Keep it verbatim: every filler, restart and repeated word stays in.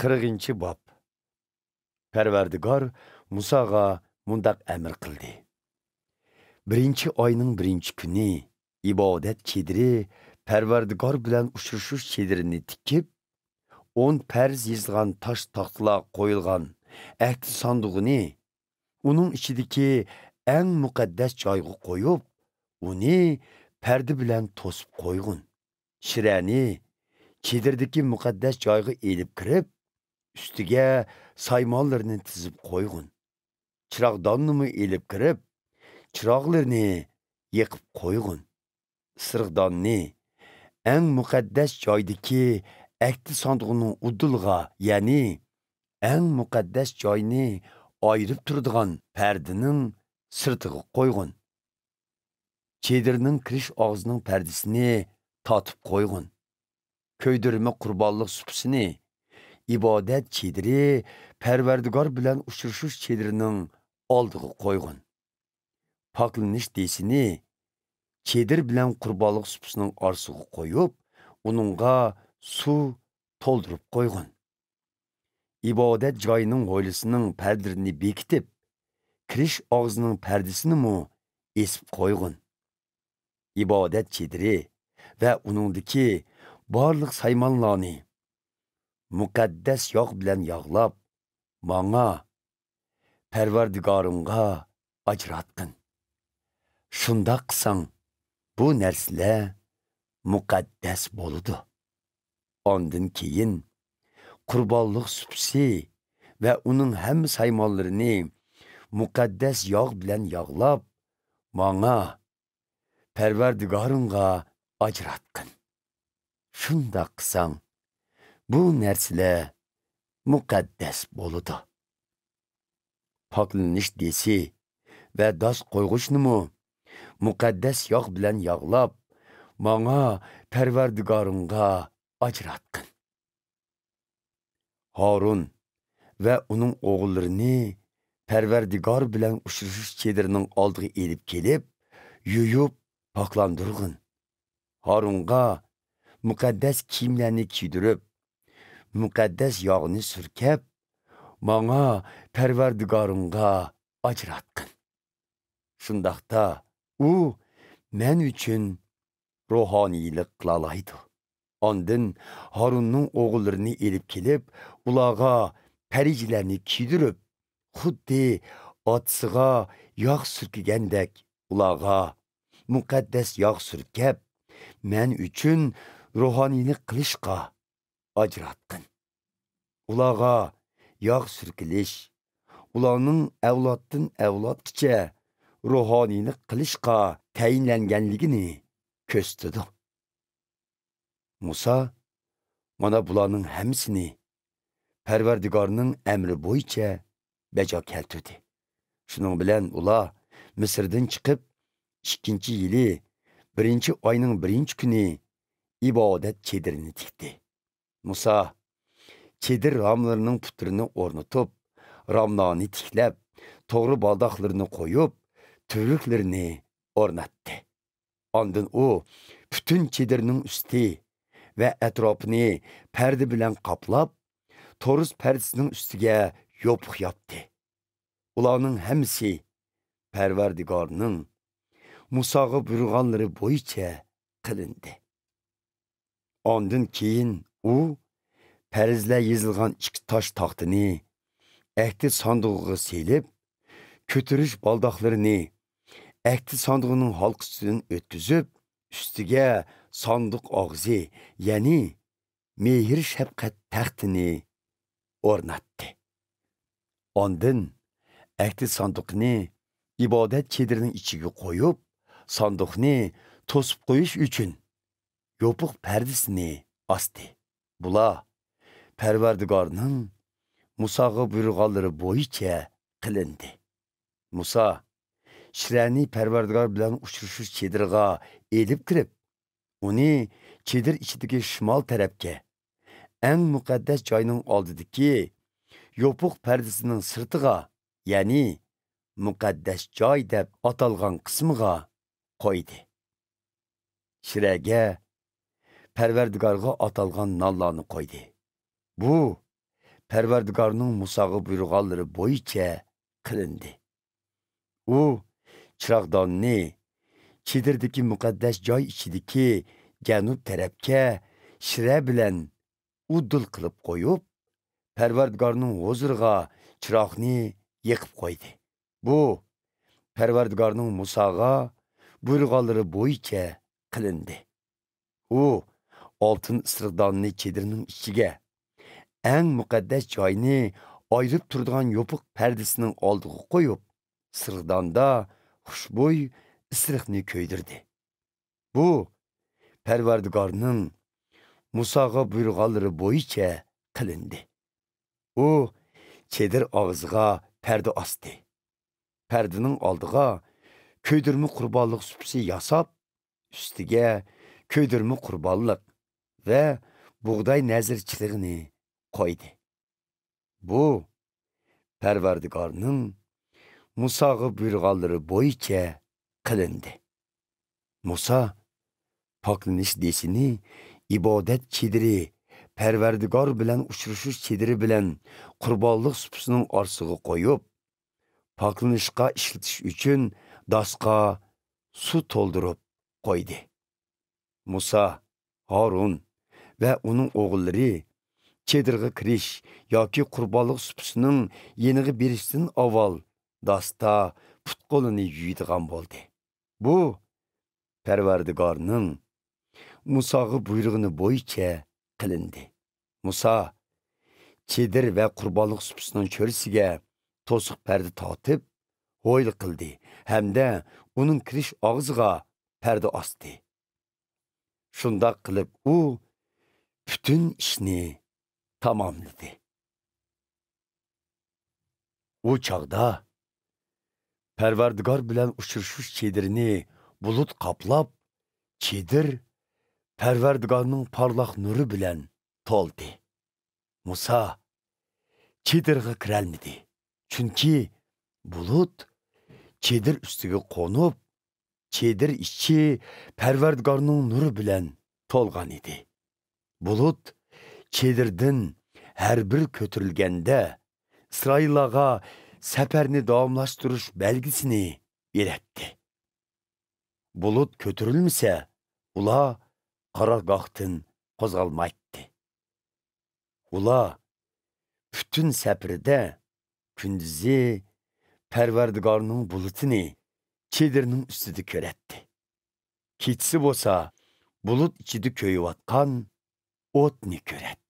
قىرىقىنچى باب. پەرۋەردىگار مۇساغا مۇنداق ئەمر قىلدى: بىرىنچى ئاينىڭ بىرىنچى كۈنى ئىبادەت چېدىرى، پەرۋەردىگار بىلەن ئۇچرىشىش چېدىرىنى تىكىپ، ئون پەرز يېزىلغان تاش تاختىلار قويۇلغان ئەھدى ساندۇقىنى، ئۇنىڭ ئىچىدىكى ئەڭ مۇقەددەس جايغا قويۇپ، ئۇنى پەردە بىلەن توسۇپ قويغىن. شىرەنى چېدىردىكى مۇقەددەس جايغا ئېلىپ كىرىپ، ئۈستىگە سايمانلىرىنى تىزىپ قويغىن. چىراغداننىمۇ ئېلىپ كىرىپ، چىراغلىرىنى يېقىپ قويغىن. ئىسرىغداننى ئەڭ مۇقەددەس جايدىكى ئەھدى ساندۇقىنىڭ ئۇدۇلىغا، يەنى ئەڭ مۇقەددەس جاينى ئايرىپ تۇرىدىغان پەردىنىڭ سىرتىغا قويغىن. چېدىرنىڭ كىرىش ئاغزىنىڭ پەردىسىنى تارتىپ قويغىن. كۆيدۈرمە قۇربانلىق سۇپىسىنى ئىبادەت چېدىرى، پەرۋەردىگار بىلەن ئۇچرىشىش چېدىرىنىڭ ئالدىغا قويغىن. پاكلىنىش دېسىنى چېدىر بىلەن قۇربانلىق سۇپىسىنىڭ ئارىسىغا قويۇپ، ئۇنىڭغا سۇ تولدۇرۇپ قويغىن. ئىبادەت جايىنىڭ ھويلىسىنىڭ پەردىلىرىنى بېكىتىپ، كىرىش ئاغزىنىڭ پەردىسىنىمۇ ئېسىپ قويغىن. ئىبادەت چېدىرى ۋە ئۇنىڭدىكى بارلىق سايمانلارنى مۇقەددەس ياغ بىلەن ياغلاپ، ماڭا، پەرۋەردىگارىڭغا ئاجراتقىن. شۇنداق قىلساڭ، بۇ نەرسىلەر مۇقەددەس بولىدۇ. ئاندىن كېيىن قۇربانلىق سۇپىسى ۋە ئۇنىڭ ھەممە سايمانلىرىنى مۇقەددەس ياغ بىلەن ياغلاپ، ماڭا، پەرۋەردىگارىڭغا ئاجراتقىن. شۇنداق قىلساڭ، بۇ نەرسىلەر مۇقەددەس بولىدۇ. پاكلىنىش دېسى ۋە داس قويغۇچنىمۇ مۇقەددەس ياغ بىلەن ياغلاپ، ماڭا، پەرۋەردىگارىڭغا ئاجراتقىن. ھارۇن ۋە ئۇنىڭ ئوغۇللىرىنى پەرۋەردىگار بىلەن ئۇچرىشىش چېدىرىنىڭ ئالدىغا ئېلىپ كېلىپ، يۇيۇپ پاكلاندۇرغىن. ھارۇنغا مۇقەددەس كىيىملەرنى كىيدۈرۈپ، مۇقەددەس ياغنى سۈركەپ، ماڭا، پەرۋەردىگارىڭغا ئاجراتقىن. شۇنداقتا ئۇ مەن ئۈچۈن روھانىيلىق قىلالايدۇ. ئاندىن ھارۇننىڭ ئوغۇللىرىنى ئېلىپ كېلىپ، ئۇلارغا پەرىجىلەرنى كىيدۈرۈپ، خۇددى ئاتىسىغا ياغ سۈركىگەندەك، ئۇلارغا مۇقەددەس ياغ سۈركەپ، مەن ئۈچۈن روھانىيلىق قىلىشقا ئاجراتقىن. ئۇلارغا ياغ سۈركىلىش، ئۇلارنىڭ ئەۋلادتىن ئەۋلادقىچە روھانىيلىق قىلىشقا تەيىنلەنگەنلىكىنى كۆرسىتىدۇ. مۇسا مانا بۇلارنىڭ ھەممىسىنى پەرۋەردىگارنىڭ ئەمرى بويىچە بەجا كەلتۈردى. شۇنىڭ بىلەن ئۇلار مىسىردىن چىقىپ، ئىككىنچى يىلى بىرىنچى ئاينىڭ بىرىنچى كۈنى ئىبادەت چېدىرىنى تىكتى. مۇسا چېدىر راملىرىنىڭ پۇتلىرىنى ئورنىتىپ، راملارنى تىكلەپ، توغرا بالداقلىرىنى قويۇپ، تۈۋرۈكلىرىنى ئورناتتى. ئاندىن ئۇ پۈتۈن چېدىرنىڭ ئۈستى ۋە ئەتراپىنى پەردە بىلەن قاپلاپ، تورۇس پەردىسىنىڭ ئۈستىگە يوپۇق ياپتى. ئۇلارنىڭ ھەممىسى پەرۋەردىگارنىڭ مۇساغا بۇيرۇغانلىرى بويىچە قىلىندى. ئاندىن كېيىن ئۇ پەرزلەر يېزىلغان ئىككى تاش تاختىنى ئەھدى ساندۇقىغا سېلىپ، كۆتۈرۈش بالداقلىرىنى ئەھدى ساندۇقىنىڭ ھالقىسىدىن ئۆتكۈزۈپ، ئۈستىگە ساندۇق ئاغزى، يەنى مېھىر-شەپقەت تەختىنى ئورناتتى. ئاندىن ئەھدى ساندۇقىنى ئىبادەت چېدىرىنىڭ ئىچىگە قويۇپ، ساندۇقنى توسۇپ قويۇش ئۈچۈن يوپۇق پەردىسىنى ئاستى. بۇلار پەرۋەردىگارنىڭ مۇساغا بۇيرۇغانلىرى بويىچە قىلىندى. مۇسا شىرەنى پەرۋەردىگار بىلەن ئۇچرىشىش چېدىرىغا ئېلىپ كىرىپ، ئۇنى چېدىر ئىچىدىكى شىمال تەرەپكە، ئەڭ مۇقەددەس جاينىڭ ئالدىدىكى يوپۇق پەردىسىنىڭ سىرتىغا، يەنى مۇقەددەس جاي دەپ ئاتالغان قىسمىغا قويدى. شىرەگە پەرۋەردىگارغا ئاتالغان نانلارنى قويدى. بۇ پەرۋەردىگارنىڭ مۇساغا بۇيرۇغانلىرى بويىچە قىلىندى. ئۇ چىراغداننى چېدىردىكى مۇقەددەس جاي ئىچىدىكى جەنۇب تەرەپكە شىرە بىلەن ئۇدۇل قىلىپ قويۇپ، پەرۋەردىگارنىڭ ھۇزۇرىغا چىراغنى يېقىپ قويدى. بۇ پەرۋەردىگارنىڭ مۇساغا بۇيرۇغانلىرى بويىچە قىلىندى. ئۇ ئالتۇن ئىسرىقداننى چېدىرنىڭ ئىچىگە، ئەڭ مۇقەددەس جاينى ئايرىپ تۇرىدىغان يوپۇق پەردىسىنىڭ ئالدىغا قويۇپ، ئىسرىقداندا خۇشبۇي ئىسرىقنى كۆيدۈردى. بۇ پەرۋەردىگارنىڭ مۇساغا بۇيرۇغانلىرى بويىچە قىلىندى. ئۇ چېدىر ئاغزىغا پەردە ئاستى. پەردىنىڭ ئالدىغا كۆيدۈرمە قۇربانلىق سۇپىسى ياساپ، ئۈستىگە كۆيدۈرمە قۇربانلىق ۋە بۇغداي نەزىر چىرىغىنى قويدى. بۇ پەرۋەردىگارنىڭ مۇساغا بۇيرۇغانلىرى بويىچە قىلىندى. مۇسا پاكلىنىش دېسىنى ئىبادەت چېدىرى، پەرۋەردىگار بىلەن ئۇچرىشىش چېدىرى بىلەن قۇربانلىق سۇپىسىنىڭ ئارىسىغا قويۇپ، پاكلىنىشقا ئىشلىتىش ئۈچۈن داسقا سۇ تولدۇرۇپ قويدى. مۇسا، ھارۇن ۋە ئۇنىڭ ئوغۇللىرى چېدىرغا كىرىش ياكى قۇربانلىق سۇپىسىنىڭ يېنىغا بېرىشتىن ئاۋۋال داستا پۇت-قولىنى يۇيىدىغان بولدى. بۇ پەرۋەردىگارنىڭ مۇساغا بۇيرۇغىنى بويىچە قىلىندى. مۇسا چېدىر ۋە قۇربانلىق سۇپىسىنىڭ چۆرىسىگە توسۇق پەردە تارتىپ، ھويلا قىلدى ھەمدە ئۇنىڭ كىرىش ئاغزىغا پەردە ئاستى. شۇنداق قىلىپ ئۇ پۈتۈن ئىشنى تاماملىدى. ئۇ چاغدا پەرۋەردىگار بىلەن ئۇچرىشىش چېدىرىنى بۇلۇت قاپلاپ، چېدىر پەرۋەردىگارنىڭ پارلاق نۇرى بىلەن تولدى. مۇسا چېدىرغا كىرەلمىدى، چۈنكى بۇلۇت چېدىر ئۈستىگە قونۇپ، چېدىر ئىچى پەرۋەردىگارنىڭ نۇرى بىلەن تولغان ئىدى. بۇلۇت چېدىردىن ھەر بىر كۆتۈرۈلگەندە، ئىسرائىللارغا سەپەرنى داۋاملاشتۇرۇش بەلگىسىنى بېرەتتى. بۇلۇت كۆتۈرۈلمىسە، ئۇلار قارارگاھتىن قوزغالمايتتى. ئۇلار پۈتۈن سەپىرىدە كۈندۈزى پەرۋەردىگارنىڭ بۇلۇتىنى چېدىرنىڭ ئۈستىدە كۆرەتتى. كېچىسى بولسا بۇلۇت ئىچىدە كۆيۈۋاتقان ئوتنى كۆرەتتى.